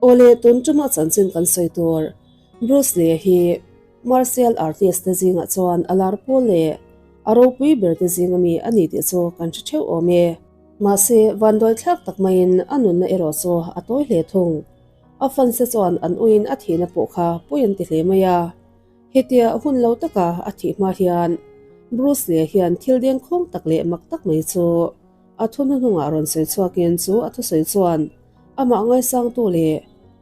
Awle, tun ṭuma chanchin kan sawi tur Bruce Lee hi martial artist te zingah chuan a lar pawl leh a ropui ber te zinga mi a ni tih chu kan hre theuh awm e. Mahse, vanduai thlak tak maiin a nunna erawh chu a tawi hle thung. A fanse chuan an uiin a thihna pawh kha pawi an ti hle mai a. Hetia hun lo taka a thih hma hian Bruce Lee hian thil dengkhawng tak leh mak tak mai chu a thu hnuhnungah rawn sawi chhuakin chu a thusawi chuan amah ngaisangtu leh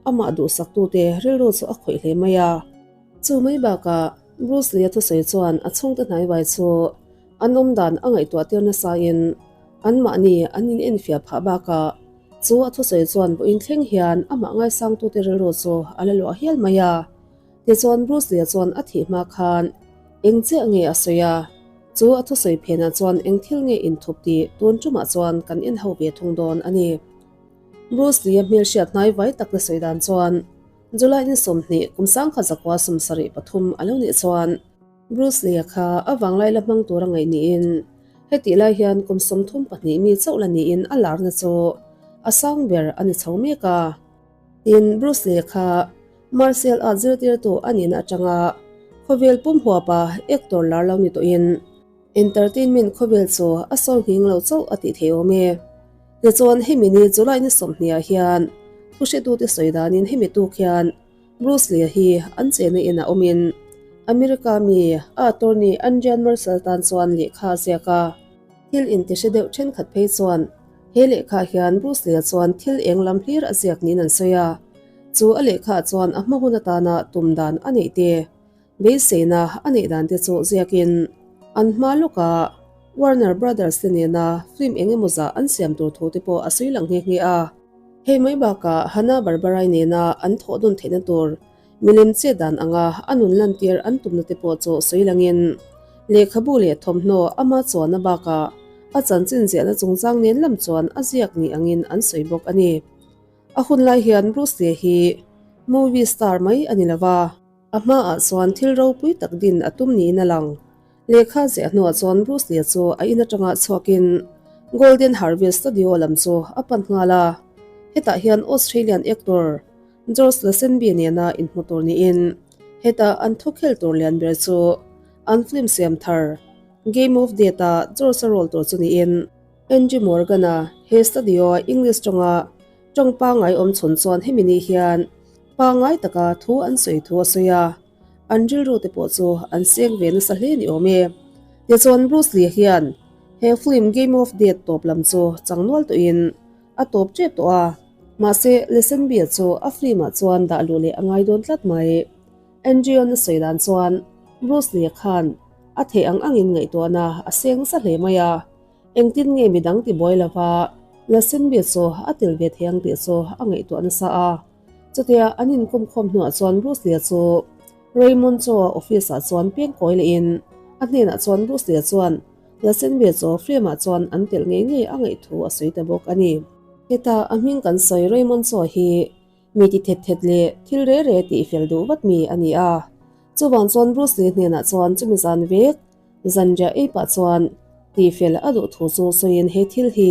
amah duhsaktute rilru chu a khawih hle mai a. Chu mai bakah Bruce Lee-a thusawi chuan a chhungte hnaivai chu an awmdan a ngaihtuah tir nasain anmahni an inenfiah phah bakah chu a thusawi chuan vawiin thleng hian amah ngaisangtute rilru chu a la luah hial mai a. Tichuan Bruce Lee-a chuan a thih hma khan eng chiah nge a sawi a, chu a thusawi phenah chuan eng thil nge inthup tih tun tumah chuan kan en ho ve thung dawn a ni. Bruce Lee-a hmelhriat hnai vai tak te sawi dan chuan July ni 20 kum 1973 a lo nih chuan Bruce Lee-a kha a vanglai la hmang tur a ngaih niin hetih lai hian kum 32 mi chauh la niin a larna chu a sang ber a ni chho mek a. Tin, Bruce Lee kha Martial art zirtirtu a nihna atanga khawvel pum huapa actor lar lo ni tawhin entertainment khawvel chu a sawi nghing lo chauh a tih theih awm e. Tichuan hemi ni July ni 20 ah hian thuhretute sawi danin hemi tuk hian Bruce Lee hi an chenna inah awmin America mi a attorney Andrian Marcel tan chuan lehkha a ziak a. Thil intihre deuh thenkhat phei chuan he lehkhaah hian Bruce Lee-a chuan thil eng lam hlir a ziak niin an sawi a. Chu a lehkhaah chuan a hma hun atana tum dan a neih te, beiseina a neih dan te chu ziakin an hma lawkah Warner Brothers te nena film eng emaw zah an siam tur thu te pawh a sawi lang nghe nghe a. Hei mai bakah Hanna-Barbera nena an thawh dawn theihna tur Milem chet dan anga a nun lantir an tumna te pawh chu sawi langin lehkhabu leh thawmhnaw ama chuanna bakah a chanchin ziahna chungchang nen lam chuan a ziak ni angin an sawi bawk a ni. A hun lai hian Bruce Lee hi movie star mai a ni lova, a hmaah chuan thil ropui tak din a tum niin a lang. Lehkha ziah hnuah chuan Bruce Lee chu a in atanga chhuakin Golden Harvest Studio lam chu a pan nghal a, hetah hian Australian actor George Lazenby nena inhmu tur niin heta an thu khel tur lian ber chu an film siam thar Game of Death-a George-a role tur chu niin Angie Morgan-a he studio-a English tawnga tawng pangngai awm chhun chuan hemi ni hian pangngai taka thu an sawi thu a sawi a, an rilru te pawh chu an seng ve nasa hle ni awm e. Tichuan Bruce Lee hian he film Game of Death tawp lam chu chang nual tawhin A tawp tep tawh a, mahse Lesenbia chu a film-ah chuan dah luh leh a ngai dawn tlat mai. Andreon a sawi dan chuan Bruce Lee-a khan a theih ang angin ngaihtuahna a seng nasa hle mai a, engtin nge midang ti buai lova Lesenbia chu a tel ve thei ang tih chu a ngaihtuah nasa a. Chutia an inkawmkhawm hnuah chuan Bruce Lee-a chu Raymond Cho-a office-ah chuan peng kawi lehin a hnenah chuan Bruce Lee-a chuan Lasenbe chaw frame-ah chuan an telh ngei ngei a ngaih thu a sawi ta bawk a ni. Heta a hming kan sawi Raymond Chaw hi mi ti thet thet leh thil re re tih fel duh vat mi a ni a. Chuvang chuan Bruce Lee hnenah chuan chumi zan vek zanriah ei pah chuan tih fel a duh thu chu sawiin he thil hi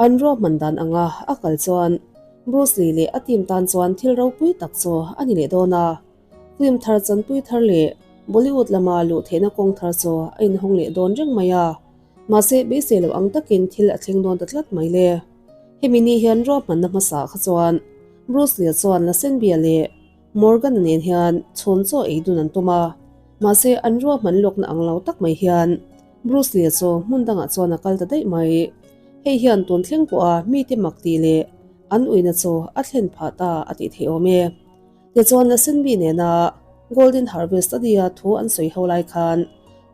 an ruahman dan anga a kal chuan Bruce Lee leh a team tan chuan thil ropui tak chu a ni leh dawn a. Film thar chanpui thar leh Bollywood lama luh theihna kawng thar chu a inhawng leh dawn reng mai a, mahse beisei loh ang takin thil a thleng dawn ta tlat mai le. Hemi ni hian ruahmanna hmasa kha chuan Bruce Lee chuan Lasenbia leh Morgan-a nen hian chhun chaw ei dun an tum a, mahse an ruahman lawkna ang lo tak mai hian Bruce Lee chu hmun dangah chuan a kal ta daih mai. Hei hian tun thleng pawha mite mak tih leh an uina chu a thlen phah ta a tih theih awm e. Tichuan Lasenbi nena Golden Harvest a nia thu an sawi ho lai khan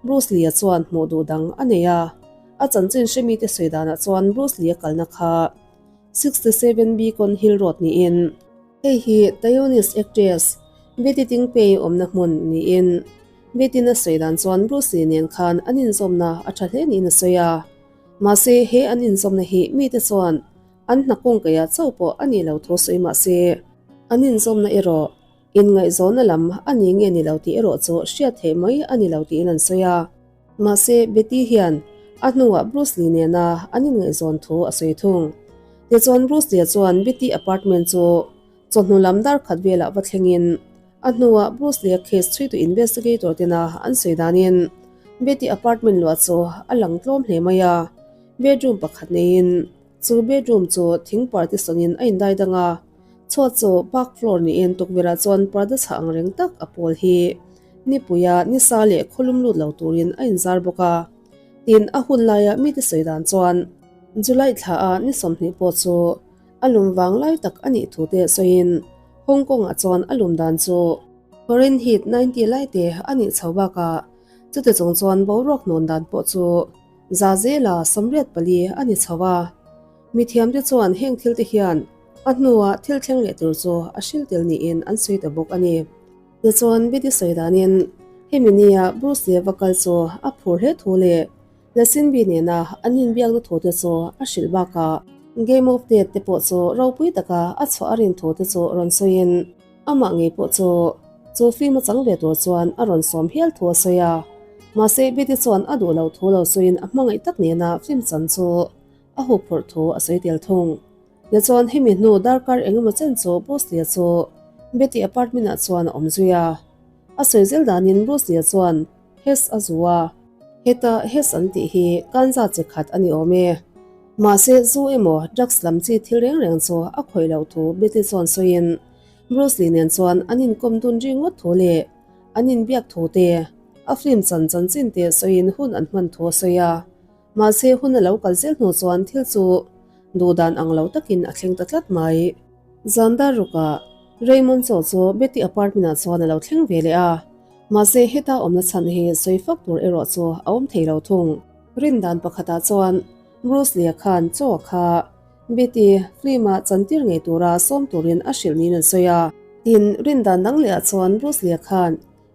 Bruce Lee-a chuan hmuh duh dang a nei a. A chanchin hremite sawi danah chuan Bruce Lee-a kalna kha 67 Beacon Hill Road niin hei hi Taiwanese actress Betty Tingpei awmna hmun niin Betty-na sawi dan chuan Bruce Lee nen khan an inzawmna a tha hle niin a sawi a. Mahse he an inzawmna hi mite chuan An hna kawngkaiah chauh pawh a nih lo thu sawi mah se, an inzawmna erawh inngaihzawnna lam a ni nge ni lo tih erawh chu hriat theih mai a ni lo tiin an sawi a. Mahse, Betty hian a hnuah Bruce Lee nena an inngaihzawn thu a sawi thung. Tichuan Bruce Lee chuan Betty apartment chu. Chawhnu lam dar khat velah va thlengin a hnuah Bruce Lee-a case chhuitu investigator tena an sawi danin Betty apartment luah chu a lang tlawm hle mai a, bedroom pakhat neiin chu bedroom chu thing partition-in a indai dang a, chhuat chu park floor niin tukverhah chuan parda chhah ang reng tak a pawl hi nipuia nisa leh khawlum lut lo turin a inzar bawk a. Tin, a hun laia mite sawi dan chuan July thla a ni 20 pawh chu a lum vang lai tak a nih thu te sawiin Hong Kong ah chuan a lum dan chu Fahrenheit 90 lai te a nih chho bakah chuti chung chuan boruak hnawn dan pawh chu za zela 84 a ni chho a. Mithiamte chuan heng thil te hian a hnua thil thleng leh tur chu a hril tel niin an sawi ta bawk a ni. Tichuan Betty sawi danin hemi nia Bruce leh va kal chu a phur hle thu leh Lasinbi nena an inbiakna thu te chu a hrilh bakah Game of Death te pawh chu ropui taka a chhuah a rin thu te chu rawn sawiin amah ngei pawh chu chu film a chang ve tur chuan a rawn sawm hial thu a sawi a. Mahse Betty chuan a duh loh thu lo sawiin a hmangaih tak nena film chan chu a huphurh thu a sawi tel thung. Tichuan hemi hnu darkar engemaw chen chu Bruce Lee-a chu Betty apartment-ah chuan a awm zui a. A sawi zel danin Bruce Lee-a chuan Hess a zu a. Heta Hess an tih hi kanza chi khat a ni awm e. Mahse zu emaw drugs lam chi thil reng reng chu a khawih loh thu Betty chuan sawiin Bruce Lee nen chuan an inkawm dun ri ngawt thu leh an inbiak thu te, a film chan chanchin te sawiin hun an hman thu a sawi a. Mahse hun a lo kal zel hnu chuan thil chu duh dan ang lo takin a thleng ta tlat mai. Zan dar rukah Raymond chaw chu Betty apartment ah chuan a lo thleng ve leh a, mahse heta awmna chhan hi sawi fak tur erawh chu a awm thei lo thung. Rin dan pakhatah chuan Bruce Lee-a khan chaw kha Betty film-a chantir ngei tura sawm turin a hrilh niin an sawi a. Tin, rin dan dang lehah chuan Bruce Lee-a khan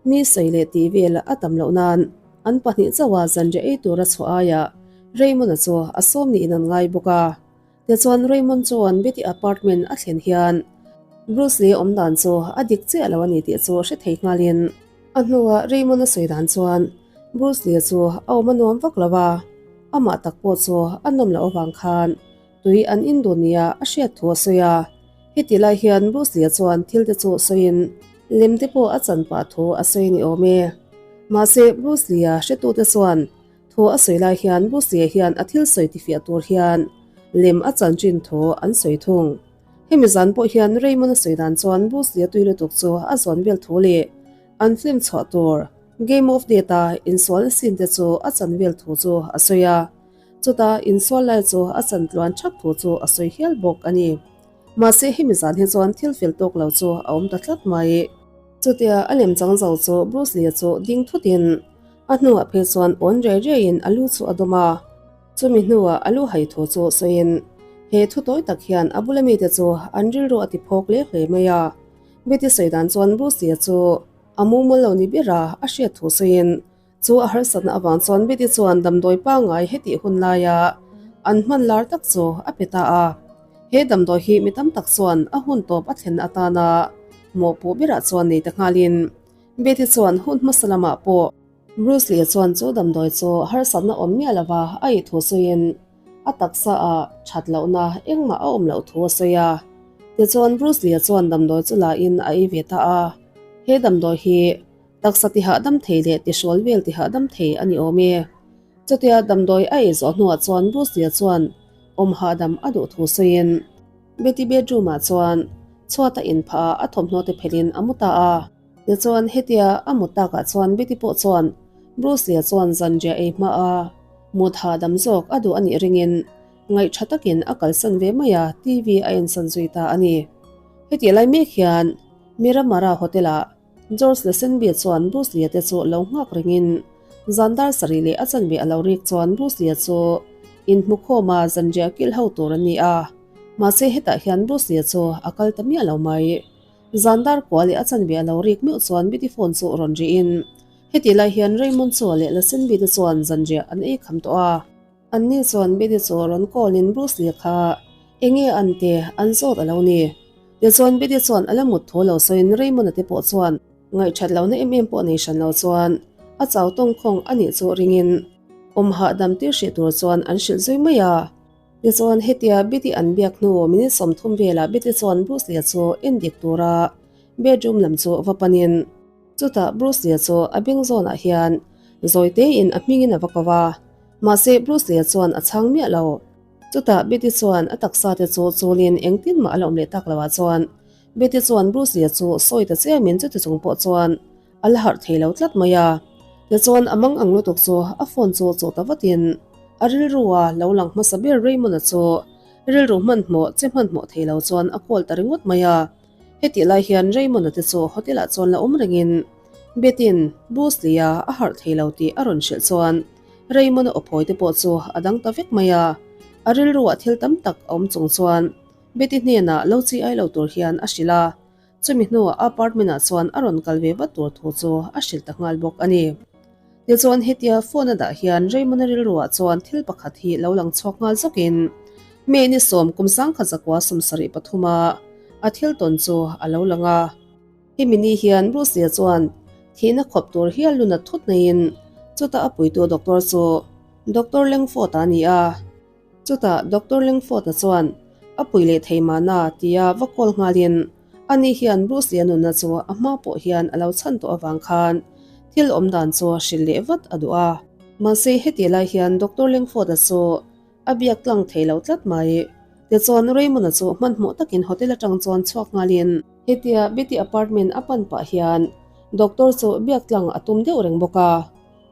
Mi sawi leh tih vel a tam loh nan an pahnih chauha zanriah ei tura chhuah aiah Raymond-a chu a sawm niin an ngai bawk a. Tichuan Raymond chuan Betty apartment a thlen hian Bruce Lee awm dan chu a dik chiah lo a ni tih chu hre thei nghalin a hnuah Raymond-a sawi dan chuan Bruce Lee chu a awm a nuam vak lo a, amah tak pawh chu a nawm loh avang khan Tui an in dun nia a hriat thu a sawi a, heti lai hian Bruce Lee-a chuan thil te chu sawiin lem te pawh a chan pah thu a sawi ni awm e. Mahse, Bruce Lee-a hretute chuan thu a sawi lai hian Bruce Lee-a hian a thil sawi tifiah tur hian lem a chan thin thu an sawi thung. Hemi zan pawh hian Raymond-a sawi dan chuan Bruce Lee-a tui lutuk chu a zawn vel thu leh an film chhuah tur Game of Death-a insualna scene te chu a chan vel thu chu a sawi a. Chutah insual lai chu a chan tluan thak thu chu a sawi hial bawk a ni. Mahse hemi zan hi chuan thil fel tawk lo chu a awm ta tlat mai. Chutia a lem chang zo chu Bruce Lee-a chu ding thutin a hnuah phei chuan awn riai riaiin a lu chu a dawm a. Chumi hnuah a lu hai thu chu sawiin he thu tawi tak hian a bula mite chu an rilru a ti phawk hle hle mai a. Betty sawi dan chuan Bruce Lee-a chu a mumal lo ni ber a, a hriat thu sawiin Chu a harsatna avang chuan Betty chuan damdawi pangngai hetih hun laia an hman lar tak chu a pe ta a. He damdawi hi mi tam tak chuan a hun tawp a thlen atana mawhpuh berah chuan nei ta nghalin Betty chuan hun hmasa lamah pawh Bruce Lee chuan chu damdawi chu harsatna awm miah lova a ih thu sawiin a taksa ah that lohna engmah a awm loh thu a sawi a. Tichuan Bruce Lee chuan damdawi chu la in a ei ve ta a. He damdawi hi Taksa ti hahdam thei leh tihrawl vel ti hahdam thei a ni awm e. Chutia damdawi a ei zawh hnuah chuan Bruce Lee-a chuan awm hahdam a duh thu sawiin Betty bedroom-ah chuan chhuat a inphah a, a thawmhnaw te phelhin a mu ta a. Tichuan hetia a mut takah chuan Betty pawh chuan Bruce Lee-a chuan zanriah ei hma a mut hahdam zawk a duh a nih ringin ngaih tha takin a kalsan ve mai a, TV a ensan zui ta a ni. Hetiah lai mek hian Miramara Hotel-ah George Lazenby chuan Bruce Lee-a te chu lo nghak rengin zan dar sarih leh a chanve a lo rik chuan Bruce Lee-a chu inhmukhawm a zanriah kilh ho tur an ni a. Mahse hetah hian Bruce Lee-a chu a kal ta miah lo mai. Zan dar kua leh a chanve a lo rik meuh chuan Betty phone chu rawn rihin hetih lai hian Raymond Chua leh Lazenby te chuan zanriah an ei kham tawh a. Anni chuan Betty chu rawn call in Bruce Lee kha enge an te an zawt a lo ni. Tichuan Betty chuan a la mut thu lo sawiin Raymond-a te pawh chuan ngaihthat lohna em em pawh nei hran lo chuan a chau tawngkhawng a nih chu ringin awm hahdam tir hrih tur chuan an hrilh zui mai a. Tichuan hetia Betty an biak hnu minute 30 velah Betty chuan Bruce Lee-a chu endik tura bedroom lam chu va panin chutah Bruce Lee-a chu a beng zawnah hian zawi tein a hmingin a va ko a, mahse Bruce Lee-a chuan a chhang miah lo. Chutah Betty chuan a taksa te chu chulin engtin mah a la awm leh tak loah chuan Betty chuan Bruce Lee-a chu sawi ta chiamin chuti chung pawh chuan a la harh thei lo tlat mai a. Tichuan a mang ang lutuk chu a phone chu chawh ta vatin a rilru a lo lang hmasa ber Raymond-a chu rilru hmanhmawh che hmanhmawh thei lo chuan a call ta ringawt mai a. Hetih lai hian Raymond-a te chu hotel ah chuan la awm rengin Betty-in Bruce Lee-a a harh thei lo tih a rawn hrilh chuan Raymond-a awphawi te pawh chu a dang ta vek mai a. A rilru ah thil tam tak a awm chung chuan Betty hnenah lo chi ai lo tur hian a hrilh a. Chumi hnuah apartment ah chuan a rawn kal ve vat tur thu chu a hrilh ta nghal bawk a ni. Tichuan hetia phone a dah hian Raymond-a rilruah chuan thil pakhat hi lo lang chhuak nghal zawkin May ni sawm kum sangkhat zakua 73 a a thil tawn chu a lo lang a. Hemi ni hian Bruce-a chuan thihna khawp tur hial luna thut neiin chutah a puitu doctor chu Doctor Langford-a a ni a. Chutah Doctor Langford-a chuan a pui leh thei mahna tia va call nghalin ani hian Bruce Lee-a nunna chu a hma pawh hian a lo chhan tawh avang khan thil awm dan chu hrilh leh vat a duh a. Mahse heti lai hian Doctor Langford-a chu a biak tlang thei lo tlat mai. Tichuan Raymond-a chu hmanhmawh takin hotel atang chuan chhuak nghalin hetia Betty apartment a pan pah hian Doctor chu biak tlang a tum deuh reng bawk a.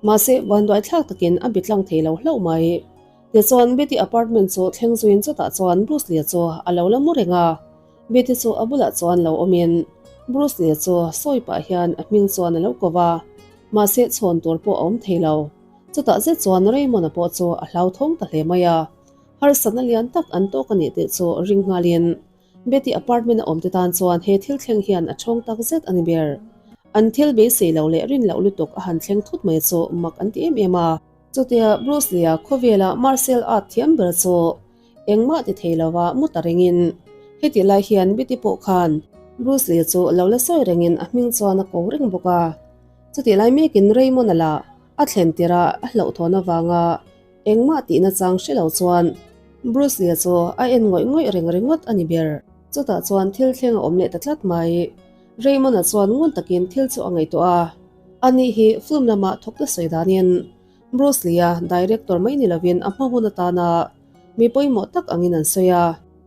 Mahse vanduai thlak takin a bi tlang thei lo hlauh mai. Tichuan Betty apartment chu thleng zuiin chutah chuan Bruce Lee chu a lo la mu reng a. Betty chu a bulah chuan lo awmin Bruce Lee chu sawi pah hian a hming chuan a lo ko va, mahse chhawn tur pawh a awm thei lo. Chutah zet chuan Raymond-a pawh chu a hlauthawng ta hle mai a, harsatna lian tak an tawk a nih tih chu ring nghalin Betty apartment a awm te tan chuan he thil thleng hian a chhawng tak zet a ni ber. An thil beisei lo leh rin loh lutuk a han thleng thut mai chu mak an ti em em a. Chutia Bruce Lee-a khawvela martial art thiam ber chu engmah ti thei lova mu ta rengin heti lai hian Betty pawh khan Bruce Lee chu lo la sawi rengin a hming chuan a ko reng bawk a. Chutih lai mekin Raymond-a lah a thlen tirh a a hlauhthawn avanga engmah tihna chang hre lo chuan Bruce Lee-a chu a en ngawih ngawih reng ringawt a ni ber. Chutah chuan thil thleng a awm leh ta tlat mai. Raymond-a chuan ngun takin thil chu a ngaihtuah a. Ani hi film lama thawk ta sawi danin Bruce Lee-a director mai ni lovin a hma hun atana mi pawimawh tak angin an sawi a.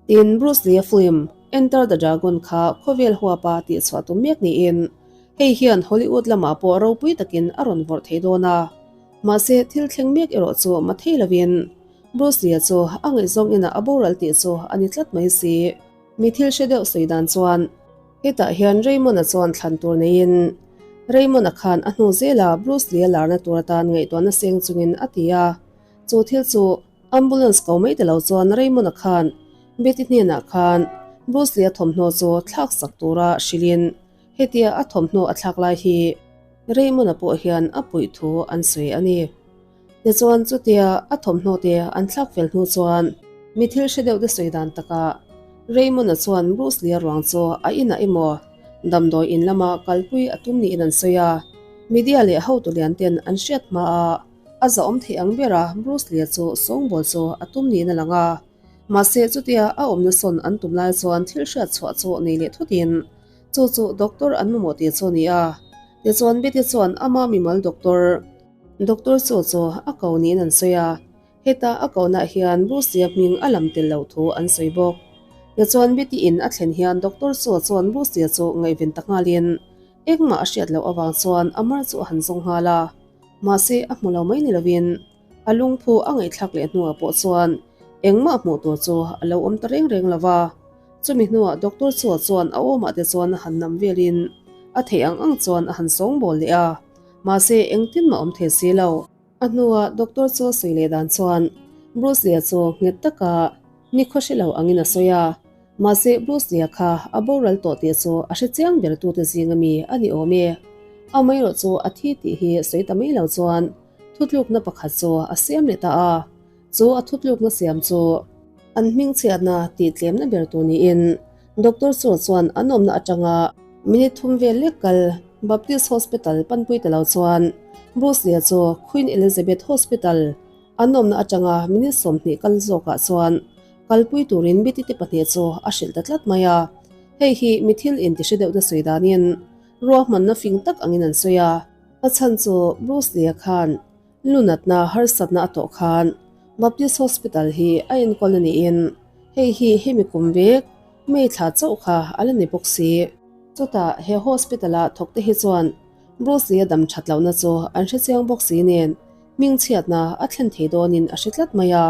Tin, Bruce Lee-a film Enter the Dragon kha khawvel huapa tihchhuah tum mek niin hei hian Hollywood lamah pawh ropui takin a rawn vawrh thei dawn a. Mahse, thil thleng mek erawh chu ma thei lovin Bruce Lee-a chu a ngaihzawng inah a boral tih chu a ni tlat mai si. Mi thil hre deuh sawi dan chuan hetah hian Raymond-a chuan thlan tur neiin Raymond-a khan a hnu zela Bruce Lee-a larna tur atan ngaihtuahna seng chungin a ti a. Chu thil chu ambulance ko mai ta lo chuan Raymond-a khan Betty hnenah khan Bruce Lee-a thawmhnaw chu thlak sak tura hrilhin hetia a thawmhnaw a thlak lai hi Raymond-a pawh hian a puih thu an sawi a ni. Tichuan chutia a thawmhnaw te an thlak fel hnu chuan mi thil hre deuh te sawi dan takah Raymond-a chuan Bruce Lee-a ruang chu a inah emaw damdawi in lama kalpui a tum niin an sawi a, media leh hotu lian ten an hriat hmaah a zahawm theih ang bera Bruce Lee-a chu sawngbawl chu a tum niin a lang a. Mahse chutia a awmna sawn an tum lai chuan thil hriat chhuah chu nei leh thutin chu chu doctor an mamawh tih chu a ni a. Tichuan Betty chuan ama mimal doctor Doctor chu chu a ko niin an sawi a, heta a kohnaah hian Bruce-a hming a lam tel loh thu an sawi bawk. Tichuan Betty in a thlen hian Doctor chu chuan Bruce-a chu ngaihven ta nghalin engmah a hriat loh avang chuan a mar chu a han zawng nghal a, mahse a hmu lo mai ni lovin a lungphu a ngaihthlak leh hnuah pawh chuan engmah hmuh tur chu a lo awm ta reng reng lo va. Chumi hnuah Doctor chu chuan a awmah te chuan a han nam velin a theih ang ang chuan a han sawngbawl leh a. Mahse, engtin mah awm thei si lo. A hnuah doctor chu a sawi leh dan chuan Bruce Lee-a chu nghet taka nikhaw hre lo angin a sawi a. Mahse, Bruce Lee-a kha a boral tawh tih chu a hre chiang ber tute zing ami a ni awm e. Amaherawh chu a thi tih hi sawi ta mai lo chuan thutlukna pakhat chu a siam leh ta a. Chu a thutlukna siam chu an hmingchhiatna tih tlemna ber tur niin Doctor chu chuan an awmna atanga minute thum vel lek kal Baptist Hospital panpui ta lo chuan Bruce Lee-a chu Queen Elizabeth Hospital. An awmna atanga minute 20 kal zawkah chuan kalpui turin Betty te pahnih chu a hrilh ta tlat mai a. Hei hi mi thil intihre deuhte sawi danin ruahmanna fing tak angin an sawi a. A chhan chu Bruce Lee-a khan lunatna harsatna a tawh khan Baptist Hospital hi a enkawl a niin hei hi hemi kum vek May thla chauh kha a la ni bawk si. Chutah he hospital-a thawkte hi chuan Bruce Lee-a dam that lohna chu an hre chiang bawk si nen hmingchhiatna a thlen thei dawnin a hre tlat mai a.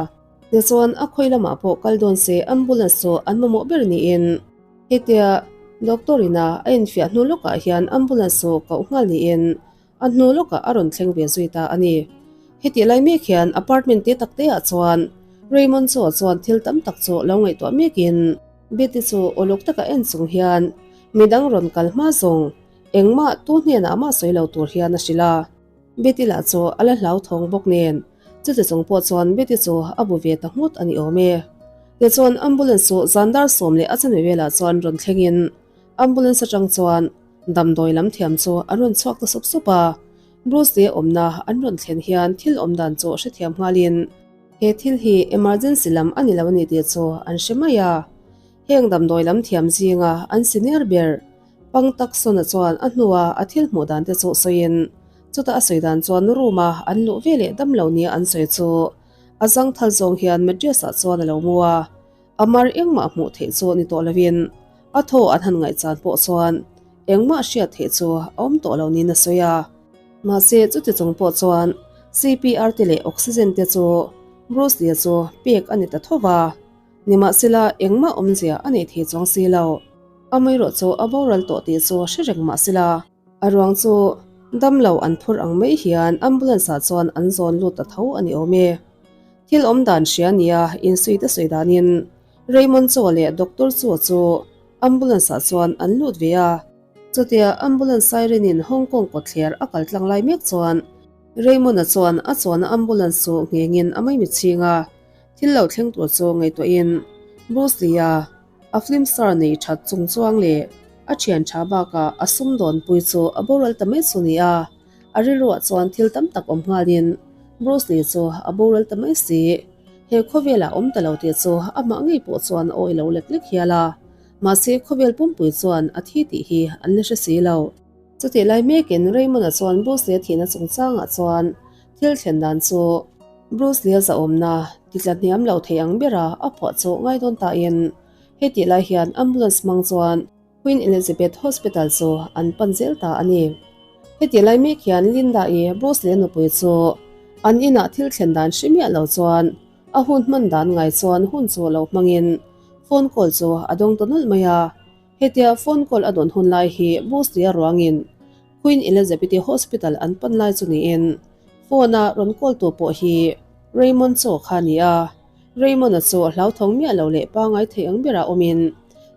Tichuan a khawi lamah pawh kal dawn se ambulance chu an mamawh ber niin hetia doctor ina a infiah hnu lawkah hian ambulance chu koh nghal niin a hnu lawkah a rawn thleng ve zui ta a ni. Hetih lai mek hian apartment te tak teah chuan Raymond Cho chuan thil tam tak chu lo ngaihtuah mekin Betty chu uluk taka en chung hian midang rawn kal hma zawng engmah tu hnenah mah sawi lo tur hian a hrilh a. Betty lah chu a la hlauthawng bawk nen, chuti chung pawh chuan Betty chu a bu ve ta nghut a ni awm e. Tichuan ambulance chu zan dar sawm leh a chanve velah chuan rawn thlengin ambulance atang chuan damdawi lam thiam chu an rawn chhuak ta sup sup a. Bruce Lee awmna an rawn thlen hian thil awm dan chu hrethiam nghalin he thil hi emergency lam a ni lo a ni tih chu an hre mai a. Heng damdawi lam thiam zinga an senior ber Pang Taksona chuan a hnua a thil hmuh dan te chu sawiin, chutah a sawi dan chuan room a an luh ve leh dam lo nia an sawi chu a zangthal zawng hian mattress ah chuan a lo mu a, a mar engmah hmuh theih chu ni tawh lovin a thaw an han ngaihchan pawh chuan engmah hriat theih chu a awm tawh lo niin a sawi a. Mahse chuti chung pawh chuan CPR te leh oxygen te chu Bruce Lee chu pek a ni ta tho va. Nimahsela, engmah awmzia a nei thei chuang si lo. Amaherawh chu a boral tawh tih chu hre reng mahsela, a ruang chu damlo an phur ang mai hian ambulance ah chuan an zawn lut ta tho a ni awm e. Thil awm dan hria nia insuite sawi danin Raymond Chaw leh Doctor Chua chu ambulance ah chuan an lut ve a. Chutia ambulance siren in Hong Kong kawtthler a kal tlang lai mek chuan Raymond-a chuan a chuanna ambulance chu nghengin a maimi chhing a. Thil lo thleng tur chu ngaihtuahin Bruce Lee-a a film star nei that chung chuang leh a thian tha bakah a sumdawn pui chu a boral ta mai chu ni a, a rilruah chuan thil tam tak awm nghalin Bruce Lee chu a boral ta mai si. He khawvelah awm ta lo tih chu amah ngei pawh chuan a awih lo lek lek hial a, mahse khawvel pumpui chuan a thi tih hi an la hre si lo. Chutih lai mekin Raymond-a chuan Bruce Lee-a thihna chungchangah chuan Thil thlen dan chu Bruce Lee-a zahawmna titla hniam lo thei ang bera a phuah chu ngai dawn tain hetih lai hian ambulance hmang chuan Queen Elizabeth Hospital chu an pan zel ta a ni. Hetih lai mek hian Linda-i Bruce Lee-a nupui chu an inah thil thlen dan hre miah lo chuan a hun hman dan ngai chuan hun chu lo hmangin phone call chu a dawng ta nawlh mai a. Hetia phone call a dawn hun lai hi Bruce Lee-a ruangin Queen Elizabeth-i Hospital an pan lai chu niin phone-a rawn call tu pawh hi Raymond Cho kha a ni a. Raymond-a chu hlauthawng miah lo leh pangai thei ang berah awmin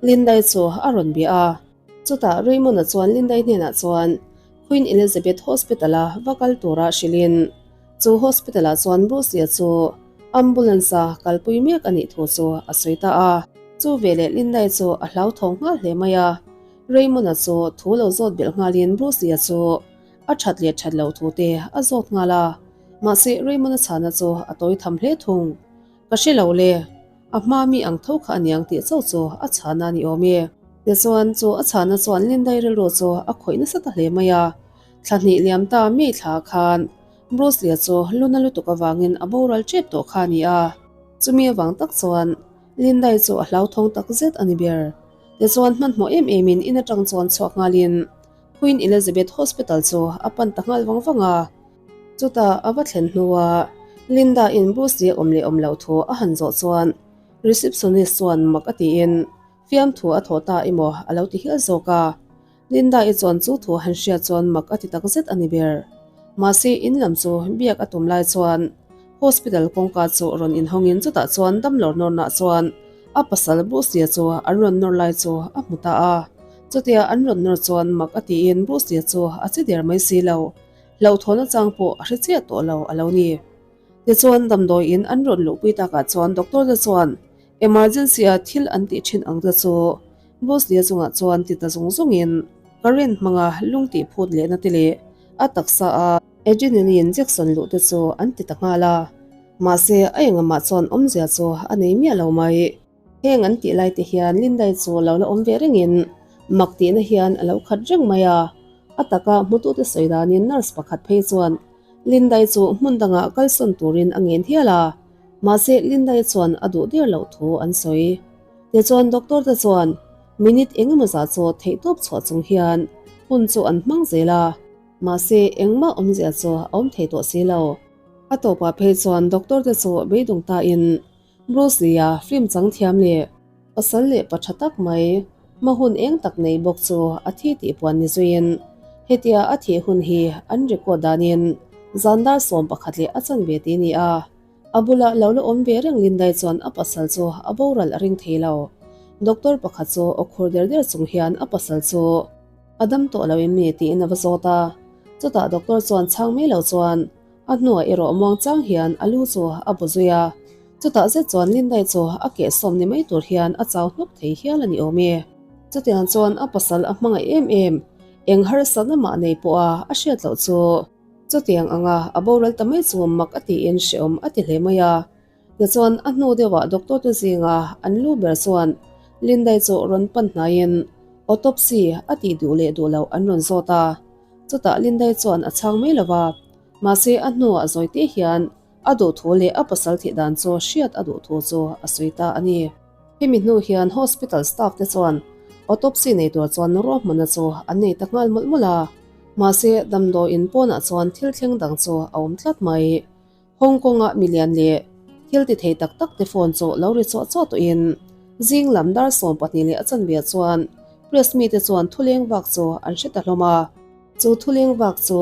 Lindai chu a rawn bia a. Chutah Raymond-a chuan Lindai hnenah chuan Queen Elizabeth Hospital-a va kal tura hrilhin chu hospital-ah chuan Bruce-a chu ambulance-a kalpui mek a nih thu chu a sawi ta a. Chu veleh Lindai chu a hlauthawng nghal hle mai a. Raymond-a chu thu lo zawt belh nghalin Bruce-a chu a that leh that loh thu te a zawt nghal a, mahse Raymond-a chhana chu a tawi tham hle thung. Ka hre lo le, a hma mi ang tho kha a niang tih chauh chu a chhana a ni awm e. Tichuan chu a chhana chuan Lindai rilru chu a khawih nasa ta hle mai a, thla hnih liam ta mi thla khan Bruce-a chu luna lutuk avangin a boral tep tawh kha a ni a, chumi avang tak chuan Lindai chu a hlauthawng tak zet a ni ber. Tichuan hmanhmawh em emin in atang chuan chhuak nghalin Queen Elizabeth Hospital chu a pan ta nghal vang vang a. Chutah a va thlen hnua Linda in Bruce Lee awm leh awm loh thu a han zawh chuan receptionist chuan mak a tiin fiamthu a thawh ta emaw a lo ti hial zawk a. Linda-i chuan chu thu han hriat chuan mak a ti tak zet a ni ber. Mahse in lam chu biak a tum lai chuan hospital kawngka chu rawn inhawngin chutah chuan damlo nawrnah chuan a pasal Bruce-a chu an rawn nawr lai chu a hmu ta a. Chutia an rawn nawr chuan mak a tiin Bruce-a chu a che der mai si lo. Hlauhthawn achang pawh a hre chiah tawh lo a lo ni. Tichuan damdawiin an rawn luhpui takah chuan doctor te chuan emergency-a thil an tih thin ang te chu Bruce-a chungah chuan ti ta zung zungin current hmanga lung tih phut lehna te leh a taksa a adrenaline injection luh te chu an ti ta nghal a. Mahse, a engahmah chuan awmzia chu a nei miah lo mai. Heng an tih lai te hian Lindai chu lo la awm ve rengin mak tihna hian a lo khat reng mai a. A taka hmutute sawi danin nurse pakhat phei chuan Lindai chu hmun dangah kalsawn turin a ngen hial a, mahse Lindai chuan a duh der loh thu an sawi. Tichuan doctor te chuan minute eng emaw zah chu theihtawp chhuah chung hian hun chu an hmang zel a, mahse engmah awmzia chu a awm thei tawh si lo. A tawpah phei chuan doctor te chu beidawng tain Bruce Lee-a film chang thiam leh pasal leh pa tha tak mai, hma hun eng tak nei bawk chu a thi tih puan ni zuiin hetia a thih hun hi an record danin zan dar 11 leh a chanve ti ni a, a bula lo la awm ve reng Lindai chuan a pasal chu a boral a ring thei lo. Doctor pakhat chu aw khur der der chung hian a pasal chu a dam tawh lo em ni tiin a va zawt a, chutah doctor chuan chhang mai lo chuan A hnuah erawh muangchang hian a lu chu a bu zui a, chutah zet chuan Lindai chu a kehsawm ni mai tur hian a chau hnawk thei hial a ni awm e. Chutiang chuan a pasal a hmangaih em em, eng harsatna mah nei pawha a hriat loh chu chutiang anga a boral ta mai chu mak a tiin hrehawm a ti hle mai a. Tichuan a hnu deuhah doctor te zinga an lu ber chuan Lindai chu rawn pan hnaiin autopsy a tih duh leh duh loh an rawn zawt a. Chutah Lindai chuan a chhang mai lo va, mahse a hnuah zawi te hian a duh thu leh a pasal thih dan chu hriat a duh thu chu a sawi ta a ni. Hemi hnu hian hospital staff te chuan autopsy nei tur chuan ruahmanna chu an nei ta nghal mawlh mawlh a, mahse damdawiin pawnah chuan thil thleng dang chu a awm tlat mai. Hong Kong-a milian leh thil ti thei tak tak te phone chu lo ri chawh chawh tawhin zing lam dar 12 leh a chanve chuan press mite chuan thuleng vak chu an hre ta hlawm a. Chu thuleng vak chu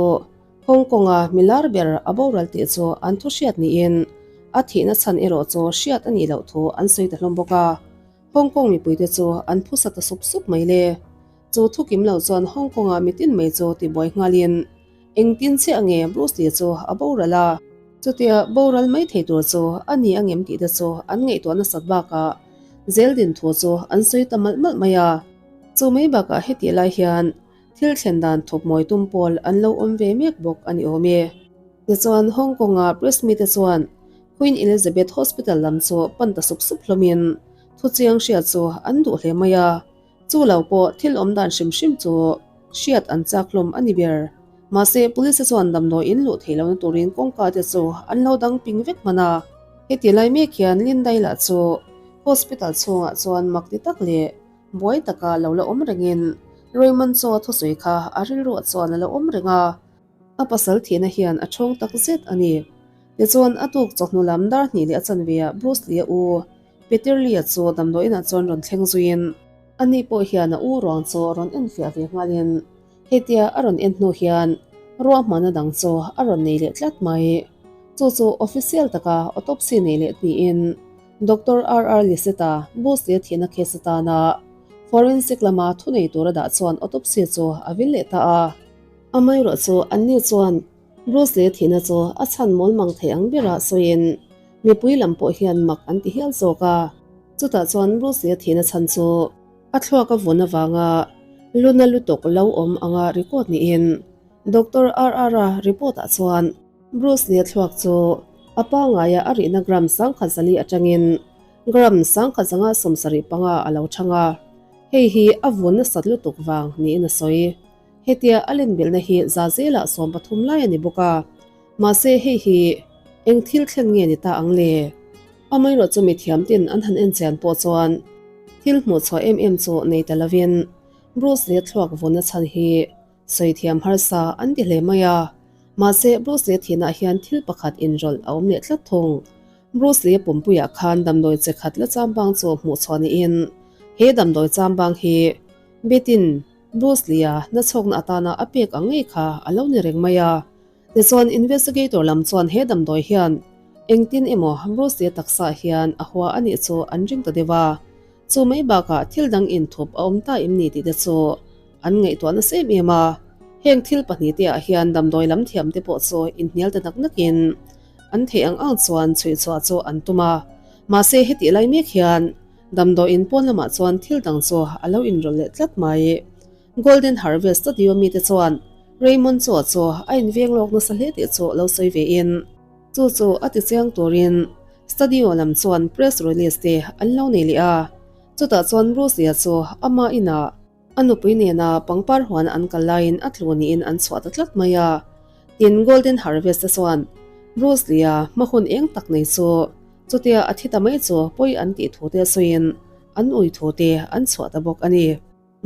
Hong Kong-a milar ber a boral tih chu an thu hriat niin a thihna chhan erawh chu hriat a nih loh thu an sawi ta hlawm bawk a. Hong Kong mipuite chu an phusa ta sup sup mai le. Chu thu kim lo chuan Hong Kong-a mitin mai chu tibuai nghalin Engtin chiah nge Bruce Lee chu a boral a? Chutia boral mai thei tur chu a ni ang em tih te chu an ngaihtuah nasat bakah zeldin thu chu an sawi ta malh malh mai a. Chu mai bakah hetih lai hian thil thlen dan thawp mawi tum pawl an lo awm ve mek bawk a ni awm e. Tichuan Hong Kong-a press mite chuan Queen Elizabeth Hospital lam chu pan ta sup sup hlawmin thuchiang hriat chu an duh hle mai a. Chu lo pawh thil awm dan hrim hrim chu hriat an chak hlawm a ni ber. Mahse, police te chuan damdawi in luh theih lohna turin kawngka te chu an lo dang ping vek hman a. Heti lai mek hian Lindai lah chu hospital chhungah chuan mak ti tak leh buai taka lo la awm rengin Raymond chaw thusawi kha a rilruah chuan a lo awm reng a. A pasal thihna hian a thawng tak zet a ni. Tichuan, a tuk chawhnu lam dar hnih leh a chanve ah Bruce Lee-a u Peter Lee-a chu damdawiinah chuan rawn thleng zuiin, ani pawh hian a u ruang chu rawn en fiah ve nghalin hetia a rawn en hnu hian ruahmanna dang chu a rawn nei leh tlat mai. Chu chu official taka autopsy nei leh niin Doctor RR Lisetta Bruce Lee-a thihna case atana forensic lama thunei tura dah chuan autopsy chu a vil leh ta a. Amaherawhchu anni chuan Bruce Lee thihna chu a chhan mawl mang thei ang berah sawiin mipui lam pawh hian mak an ti hial zawk a. Chutah chuan Bruce Lee thihna chhan chu a thluak a vun avanga luna lutuk lo awm anga record niin Doctor RR-a report-ah chuan Bruce Lee thluak chu a pangaia a rihna gram 1004 atangin gram 1175 a lo chhang a, hei hi a vun nasat lutuk vang niin a sawi. Hetia a lenbilhna hi za zelah 13 lai a ni bawk a, mahse hei hi eng thil thlen nge ni ta ang le? Amaherawh chu mithiam ten an han en chian pawh chuan thil hmuh chhuah em em chu nei ta lovin Bruce Lee thluak vunna chhan hi sawi thiam harsa an ti hle mai a, mahse Bruce Lee thinah hian thil pakhat inrawlh a awm leh tlat thung. Bruce Lee pumpuiah khan damdawi che khat la chambang chu hmuh chhuah niin he damdawi chambang hi Betin Bruce Lee-a nachhawkna atana a pek ang ngei kha a lo ni reng mai a. Tichuan investigator lam chuan he damdawi hian engtin emaw Bruce Lee-a taksa hian a hua a nih chu an ring ta deuh a. Chu mai bakah thil dang inthup a awm ta em ni tih te chu an ngaihtuah nasa em em a. Heng thil pahnih te ah hian damdawi lam thiam te pawh chu inhnial ta nak nakin an theih ang ang chuan chhuihchhuah chu an tum a. Mahse hetih lai mek hian Damdawiin pawn lamah chuan thil dang chu a lo inrawlh leh tlat mai. Golden Harvest Studio mite chuan Raymond Chua chu a inveng lawk nasa hle tih chu lo sawi ve in. Chu chu a tichiang turin studio lam chuan press release te an lo nei leh a, chutah chuan Bruce Lee-a chu ama inah a nupui nena pangpar huan an kal laiin a tlu niin an chhuah ta tlat mai a. Tin, Golden Harvest te chuan Bruce Lee-a hma hun eng tak nei chu chutia a thi ta mai chu pawi an tih thu te sawiin an ui thu te an chhuah ta bawk a ni.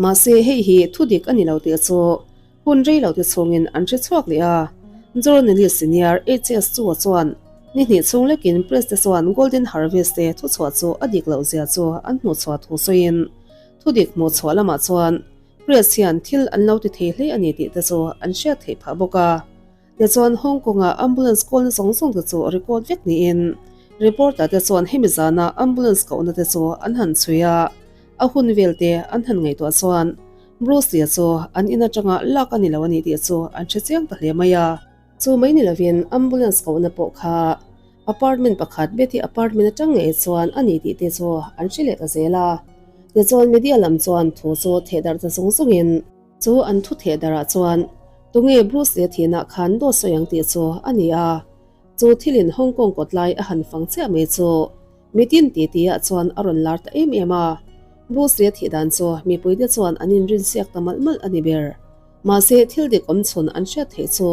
Mahse, hei hi thu dik a ni lo tih chu hun rei lo te chhungin an hre chhuak leh a. Journalist senior HS Chua chuan ni hnih chhung lekin press te chuan Golden Harvest te thuchhuah chu a dik loh zia chu an hmuhchhuah thu sawiin thu dik hmuhchhuah lamah chuan press hian thil an lo ti thei hle a ni tih te chu an hriat theih phah bawk a. Tichuan Hong Kong-a ambulance kawlna zawng zawng te chu record vek niin reporter te chuan hemi zana ambulance kohna te chu an han chhui a, a hun vel te an han ngaihtuah chuan Bruce Lee-a chu an in atanga lak a ni lo a ni tih chu an hre chiang ta hle mai a. Chu mai ni lovin ambulance kohna pawh kha apartment pakhat Betty apartment atang ngei chuan a ni tih te chu an hre leh ta zel a. Tichuan media lam chuan thu chu thehdarh ta zung zungin, Chu an thu theh darah chuan tunge Bruce Lee thinah khan dawt sawi ang tih chu a ni a. Chu thilin Hong Kong kawtlai a han fang chiah mai chu mitin ti tihah chuan a rawn lar ta em em a. Bruce Lee thih dan chu mipuite chuan an inrinsiak ta malh malh a ni ber. Mahse thil dik awm chhun an hriat theih chu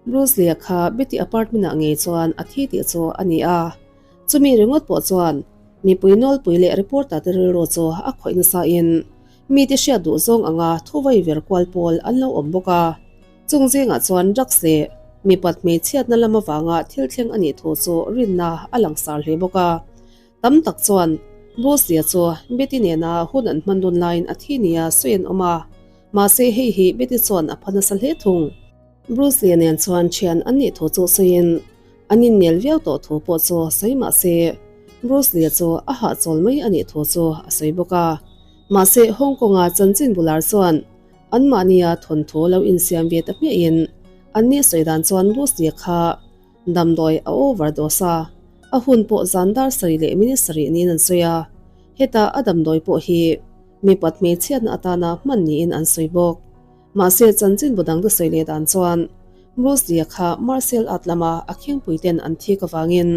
Bruce Lee-a kha Betty apartment-ah ngei chuan a thi tih chu a ni a. Chumi ringawt pawh chuan mipui nawlpui leh reporter te rilru chu a khawih nasa in Mite hriat duh zawng anga thuvai ver kual pawl an lo awm bawk a. Chung zingah chuan drugs leh mipat hmeichhiatna lam avanga thil thleng a nih thu chu rinna a langsar hle bawk a. Tam tak chuan Bruce Lee-a chu Betty nena hun an hman dun laiin a thi nia sawi an awm a, mahse hei hi Betty chuan a pha nasa hle thung. Bruce Lee-a nen chuan thian an nih thu chu sawiin an innel viau tawh thu pawh chu sawi mah se Bruce Lee-a chu a hahchawl mai a nih thu chu a sawi bawk a. Mahse, Hong Kong-a chanchin bular chuan anmahnia thawnthu lo insiam ve ta hmiahin anni sawi dan chuan Bruce Lee kha damdawi a overdose a, a hun pawh zan dar sarih leh minute sarih niin an sawi a, heta a damdawi pawh hi mipat hmeichhiatna atana hman niin an sawi bawk. Mahse, chanchin bu dangte sawi leh dan chuan Bruce Lee kha martial art lama a khingpuiten an thik avangin,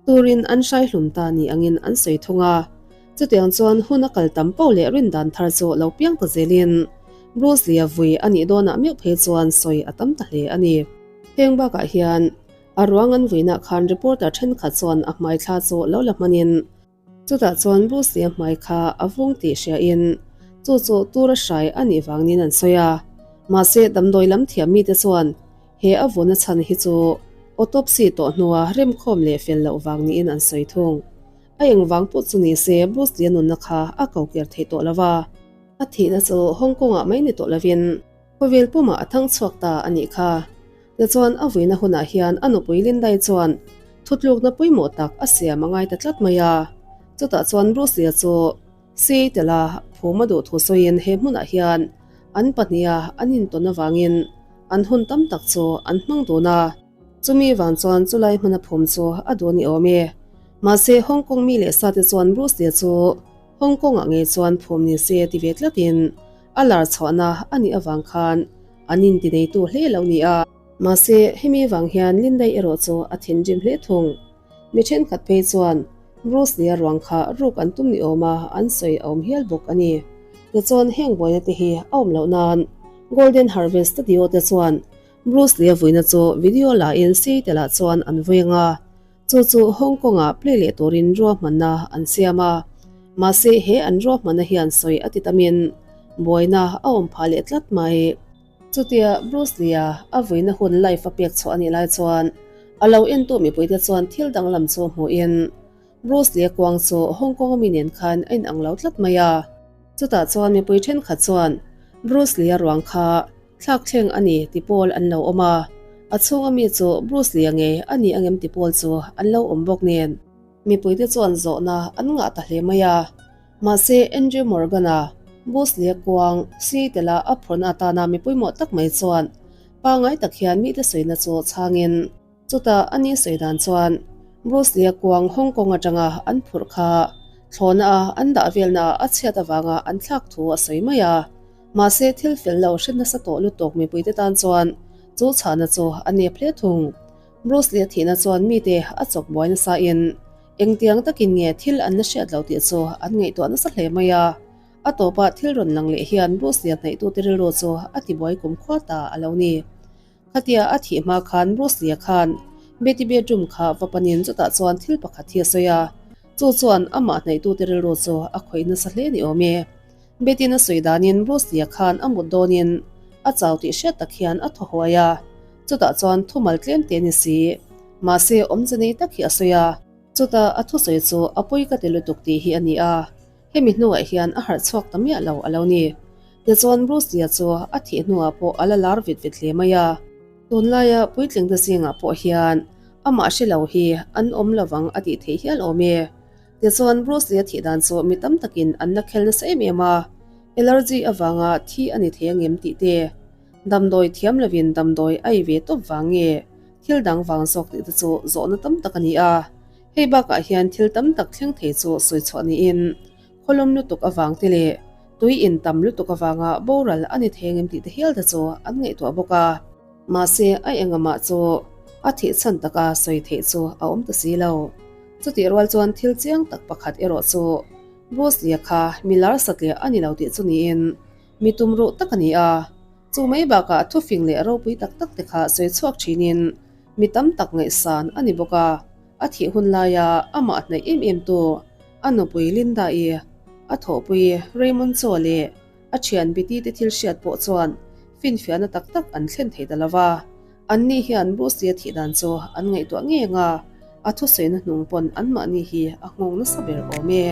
Turin an hrai hlum ta ni angin an sawi thung a. Chutiang chuan hun a kal tam poh leh rin dan thar chu lo piang ta zelin Bruce Lee-a vui a nih dawnah meuh phei chuan sawi a tam ta hle a ni. Heng bakah hian a ruang an vuinah khan reporter thenkhat chuan a hmai thla chu lo la hmanin chutah chuan Bruce Lee-a hmai kha a vung tih hriain chu chu tura hrai a nih vangin an sawi a. Mahse damdawi lam thiam mite chuan He a vuna chhan hi chu autopsy tawh hnua remkhawm leh fel loh vang niin an sawi thung. A engvang pawh chu ni se Bruce Lee-a nunna kha a ko ker thei tawh lo va. A thihna chu Hong Kong-ah mai ni tawh lovin khawvel pumah a thang chhuak ta a nih kha. Tichuan a vuina hunah hian a nupui Lindai chuan thutlukna pawimawh tak a siam a ngai ta tlat mai a. Chutah chuan Bruce Lee-a chu Seattle-a phum a duh thu sawiin he hmunah hian an pahniha an intawn avangin an hun tam tak chu an hmang dun a. Chumi vang chuan chulai hmuna phum chu a duh a ni awm e. Mahse Hong Kong mi leh sate chuan Bruce Lee chu Hong Kong-ah ngei chuan phum ni se ti ve tlatin a lar chhuahna a nih avang khan an intineitu hle lo ni a. Mahse hemi vang hian Lindai erawh chu a thinrim hle thung. Mi thenkhat phei chuan Bruce Lee-a ruang kha ruk an tum ni awm a, an sawi a awm hial bawk a ni. Tichuan heng buaina te hi a awm loh nan Golden Harvest Studio te chuan Bruce Lee-a vuina chu video la in Seattle ah chuan an vui ang a, chu chu Hong Kong-ah play leh turin ruahmanna an siam a. Mahse he an ruahmanna hian sawi a ti tamin buaina a awm phah leh tlat mai. Chutia Bruce Lee-a a vuina hun live a pek chhuah a nih lai chuan a lo entu mipuite chuan thil danglam chu hmuhin Bruce Lee-a kuang chu Hong Kong a mi nen khan a inang lo tlat mai a. Chutah chuan mipui thenkhat chuan Bruce Lee-a ruang kha thlak thleng a ni ti pawl an lo awm a, a chhunga mi chu Bruce Lee-a ngei a ni angem ti pawl chu an lo awm bawk nen. Mipuite chuan zawhna an ngah ta hle mai a. Mahse, Andrew Morgan-a Bruce Lee-a kuang Seattle-a a phurhna atana mi pawimawh tak mai chuan pangngai tak hian mite sawina chu chhangin, chutah a ni sawi dan chuan Bruce Lee-a kuang Hong Kong atanga an phurh kha thlawhna a an dah velna a chhiat avanga an thlak thu a sawi mai a. Mahse, thil fel lo hre nasa tawh lutuk mipuite tan chuan chu chhahna chu a nep hle thung. Bruce Lee-a thihna chuan mite a chawk buai nasa in engtiang takin nge thil an la hriat lo tih chu an ngaihtuah nasa hle mai a. A tawpah thil rawn lang leh hian Bruce Lee-a hnaihtute rilru chu a tibuai kumkhua ta a lo ni. Khatia a thih hma khan Bruce Lee-a khan Betty bedroom kha va panin chutah chuan thil pakhat hi a sawi a, chu chuan amah hnaihtute rilru chu a khawih nasa hle ni awm e. Betty-in a sawi danin Bruce Lee-a khan a mut dawnin a chau tih hriat tak hian a thaw huai a, chutah chuan thumal tlem te ni si. Mahse awmze nei tak hi a sawi a, chutah a thusawi chu a pawi ka ti lutuk tih hi a ni a. Hemi hnuah hian a harh chhuak ta miah lo a lo ni. Tichuan Bruce Lee-a chu a thih hnuah pawh a la lar vit vit hle mai a. Tunlaia puitlingte zingah pawh hian amah hre lo hi an awm lovang a tih theih hial awm e. Tichuan Bruce Lee-a thih dan chu mi tam takin an la khel nasa em em a, allergy avanga thi a ni thei angem tih te, damdawi thiam lovin damdawi a ei ve tawp vang nge thil dang vang zawk tih te chu zawhna tam tak a ni a. Hei bakah hian thil tam tak thleng thei chu sawi chhuah niin khawlawm lutuk avang te leh tui in tam lutuk avanga boral a ni thei angem tih te hial te chu an ngaihtuah bawk a. Mahse a engamah chu a thih chhan taka sawi theih chu a awm ta si lo. Chutih rual chuan thil chiang tak pakhat erawh chu Bruce Lee-a kha mi lar satliah a ni lo tih chu niin mi tumruh tak a ni a. Chu mai bakah thufing leh ropui tak tak te kha sawi chhuak thinin Mi tam tak ngaihsan a ni bawk a, a thih hun laia amah hnaih em em tu a nupui Linda-i, a thawhpui Raymond Chaw leh a thian Betty te thil hriat pawh chuan finfiahna tak tak an thlen thei ta lo va. Anni hian Bruce-i a thih dan chu an ngaihtuah ngeng a, a thusawina hnung pawn anmahni hi a nghawng nasa ber awm e.